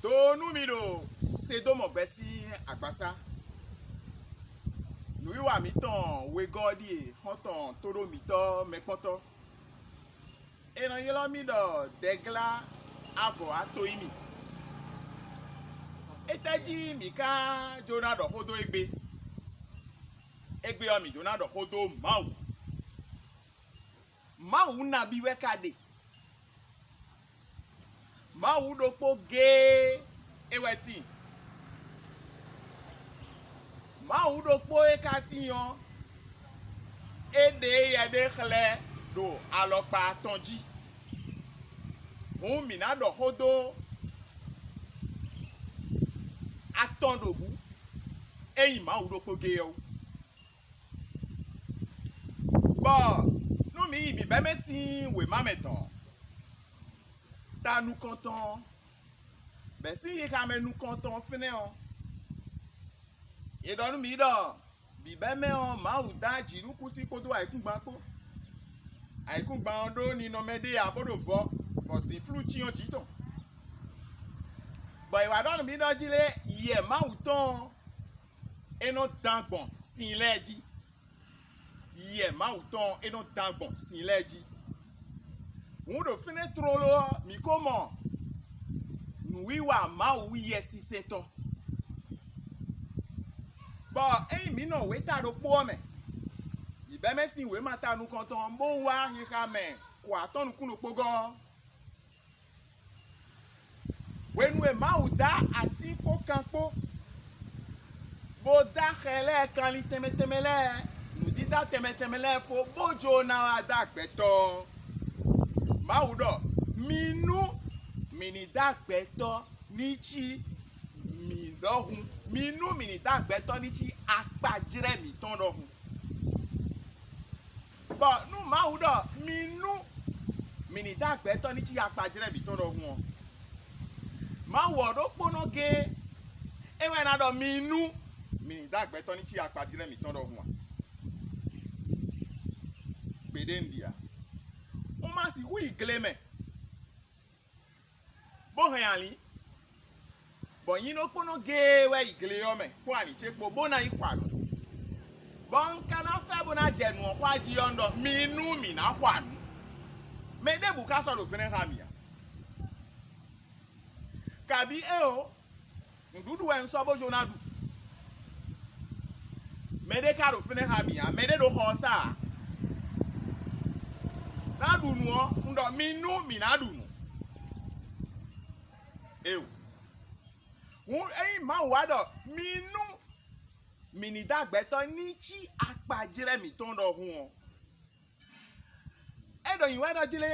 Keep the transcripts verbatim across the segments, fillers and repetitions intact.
Do nú mi ɖo Sedómɔ gbɛ sín agbasá. Nǔwiwa mǐtɔn wegɔ́ ɔ́ ɖíe xɔ́ntɔn tóɖó mǐtɔn mɛkpɔ́ntɔ́. È nɔ ylɔ́ mì ɖɔ Dɛglá avɔ ato yí mì. Étɛ́ jí mǐ ka jló ná ɖɔ xó dó égbé? Égbé ɔ́, mǐ jló ná ɖɔ xó dó Mawu. Mawu nabí wɛ ka ɖe? Mawu ɖokpó géé é wɛ tíin. Mawu ɖokpó e ka tíin ɔ́, é ɖe éyɛ́ ɖé xlɛ́ ɖo alɔkpa atɔn jí. Hǔn mǐ ná ɖɔ xó dó atɔn ɖo hǔ, é nyí Mawu ɖokpó géé ɔ́ wú. Bɔ nú mǐ yi bǐbɛ́mɛ sín wěma mɛ tɔn, ta nukɔntɔn ɔ́, bɛ̌ sín xixa mɛ nukɔntɔn ɔ́ fínɛ́ ɔ́, è ɖɔ nú mǐ ɖɔ bǐbɛ́mɛ ɔ́, Mawu dá jǐnukúnsin kpódó ayǐkúngban kpó. Ayǐkúngban ɔ́ ɖó ninɔmɛ ɖé ǎ bó ɖo vɔ, bɔ zǐnflú cyɔ́n jǐ tɔn. Bɔ è wǎ ɖɔ nú mǐ ɖɔ jí lé, yɛ Mawu tɔn ɔ́, é nɔ dán gbɔn sin lɛ́ɛ jí. Yɛ Mawu tɔn ɔ́, é nɔ dán gbɔn sin lɛ́ɛ jí. Hǔn ɖo fínɛ́ tlóló ɔ́, mǐ ko mɔ nǔwiwa Mawu Yɛsinsɛntɔ́. Bɔ ényí mǐ nɔ wěta ɖokpó ɔ́ mɛ, bǐbɛ́mɛ sín wěma ta nukɔntɔn ɔ́ bó wá xixa mɛ ko atɔ́ nukún ɖokpó gɔ́ ɔ́, hwenu e Mawu dá atín kpó kan kpó, bó dá xɛ lɛ́ɛ kanlin tɛnmɛ tɛnmɛ lɛ́ɛ, nǔdídá tɛnmɛ tɛnmɛ lɛ́ɛ fó, bó jló ná wá dó agbɛtɔ́ ɔ́, Mawu ɖɔ: "Mi nú mǐ ní dó agbɛtɔ́ ní cí mǐ ɖɔhun, mi nú mǐ ní dó agbɛtɔ́ ní cí akpajlɛ́ mǐtɔn ɖɔhun." Bɔ nú Mawu ɖɔ: "Mi nú mǐ ní dó agbɛtɔ́ ní cí akpajlɛ́ mǐtɔn ɖɔhun" ɔ́, Mawu ɔ́ ɖokpónɔ géé é wɛ ná ɖɔ: "Mi nú mǐ ní dó agbɛtɔ́ ní cí akpajlɛ́ mǐtɔn ɖɔhun" a? Gbeɖé un ɖi ǎ. Un ma sixú yi gle mɛ, bó hɛn alǐ, bɔ nyí ɖokpónɔ géé wɛ yi gle ɔ́ mɛ kpó alǐ ce kpó, bó ná yi xwa nǔ. Bɔ un ka ná fɛ bó ná jɛ nǔ ɔ́ xwa jí ɔ́, un ɖɔ: "Mi nú mǐ ná xwa nǔ." Mɛ ɖěbǔ ka sɔ́ ɖo fínɛ́ xá mì ǎ. Kabǐ éeǒ, nǔɖuɖu wɛ un sɔ́ bó jó ná ɖu. Mɛɖé ka ɖo fínɛ́ xá mì ǎ, mɛɖé ɖo xɔ ɔ́ sá ǎ. Ná ɖu nǔ ɔ́, un ɖɔ: "Mi nú mǐ ná ɖu nǔ." Éeǒ. Hǔn ényí Mawu wá ɖɔ: "Mi nú mǐ ní dó agbɛtɔ́ ní cí akpajlɛ́ mǐtɔn ɖɔhun" ɔ́, é ɖo nyǐ wɛ ɖɔ jí lé,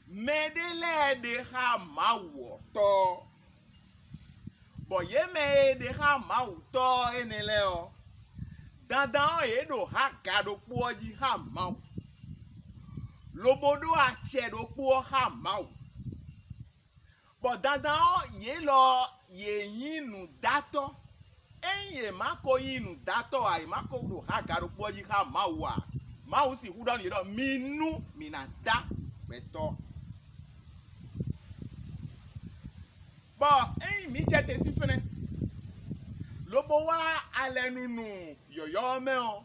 mɛɖé lɛ́ɛ ɖe xá Mawu ɔ́ tɔ́, bɔ yě mɛ e ɖe xá Mawu tɔ́ ɔ́ énɛ́ lɛ́ɛ ɔ́, dandan ɔ́, yě ɖo hǎga ɖokpó ɔ́ jí xá Mawu, lobo ɖó acɛ ɖokpó ɔ́ xá Mawu. Bɔ dandan ɔ́, yě lɔ ɔ́, yě nyí nǔdátɔ́. Ényí yě má ko nyí nǔdátɔ́ ǎ, yě má ko ɖo hǎga ɖokpó ɔ́ jí xá Mawu ǎ, Mawu sixú ɖɔ nú yě ɖɔ: "Mi nú mǐ ná dá gbɛtɔ́." Bɔ ényí mǐ jɛ te sín fɛ́nɛ, lobo wá alɛnunu yɔ̌yɔ́ ɔ́ mɛ ɔ́,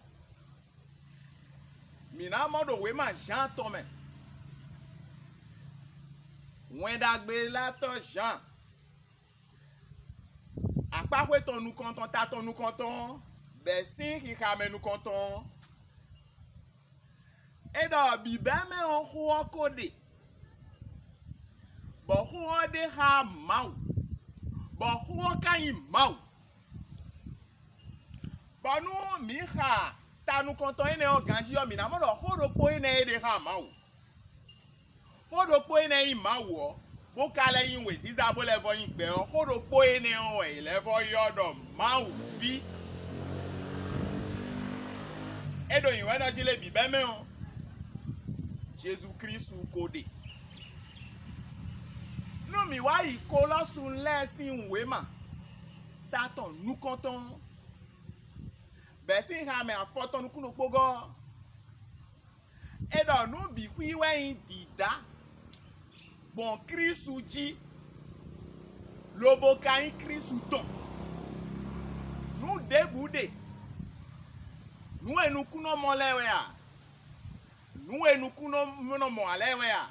mǐ ná mɔ ɖo wěma Jǎan tɔn mɛ. Wɛn Ɖagbe latɔ́ Jǎan, akpáxwé tɔn nukɔntɔn, ta tɔn nukɔntɔn, bɛ̌ sín xixa mɛ nukɔntɔn ɔ́, é ɖɔ bǐbɛ́mɛ ɔ́ xó ɔ́ ko ɖe, bɔ xó ɔ́ ɖe xá Mawu, bɔ xó ɔ́ ka nyí Mawu. Bɔ nú mǐ xa ta nukɔntɔn énɛ́ ɔ́ ganjí ɔ́, mǐ ná mɔ ɖɔ xó ɖokpó énɛ́ e ɖe xá Mawu, xó ɖokpó énɛ́ e nyí Mawu ɔ́, bó ka lɛ́ nyí wěziza bó lɛ́ vɔ́ nyí gbɛ ɔ́, xó ɖokpó énɛ́ ɔ́ wɛ è lɛ́ vɔ́ ylɔ́ ɖɔ Mawu ví. É ɖo nyǐ wɛ nɔ jí lé bǐ bɛ́ mɛ ɔ́, Jezu Klísu ko ɖe. Nú mǐ wá yi Kolɔ́su lɛ́ɛ sín wěma ta tɔn nukɔntɔn ɔ́, bɛ̌ sín ha mɛ afɔtɔn nukún ɖokpó gɔ́ ɔ́, é ɖɔ nǔ bǐ xwí wɛ nyí dǐdá gbɔn Klísu jí, lobo ka nyí Klísu tɔn. Nǔ ɖěbǔ ɖe, nǔ e nukúnnɔ mɔ lɛ́ɛ wɛ a? Nǔ e nukúnnɔ nɔ mɔ ǎ lɛ́ɛ wɛ a?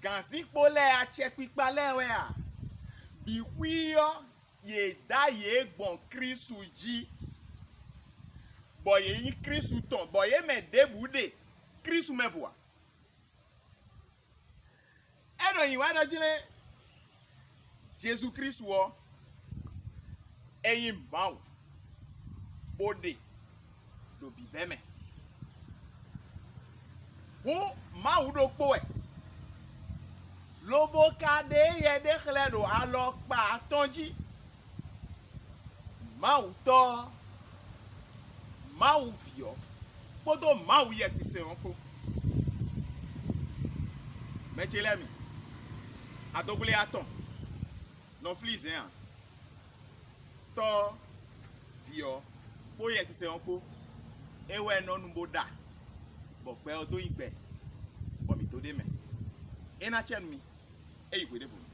Gǎnzínkpo lɛ́ɛ, acɛkpikpa lɛ́ɛ wɛ a? Bǐ xwíí ɔ́, yě dá yě gbɔn Klísu jí, bɔ yě nyí Klísu tɔn, bɔ yě mɛ ɖěbǔ ɖe Klísu mɛ vo ǎ. É ɖo nyǐ wɛ ɖɔ jlɛ́n Jezu Klísu ɔ́, é nyí Mawu, bó ɖe ɖo bǐbɛ́ mɛ. Hǔn Mawu ɖokpó wɛ, lobo ka ɖe éyɛ́ ɖé xlɛ́ ɖo alɔkpa atɔn jí. Mawu Tɔ́ ɔ́, Mawu Vǐ ɔ́, kpódó Mawu Yɛsinsɛn ɔ́ kpó. Mɛ ce lɛ́ɛ mi, adɔgblé atɔn nɔ flí zɛ̌n ǎ. Tɔ́ ɔ́, Vǐ ɔ́, kpó Yɛsinsɛn ɔ́ kpó, é wɛ nɔ nu bó ɖa, bɔ gbɛ ɔ́ dó nyí gbɛ, bɔ mǐ dó ɖ'é mɛ. É ná acɛ nú mi, é yi hweɖěvɔ́nu.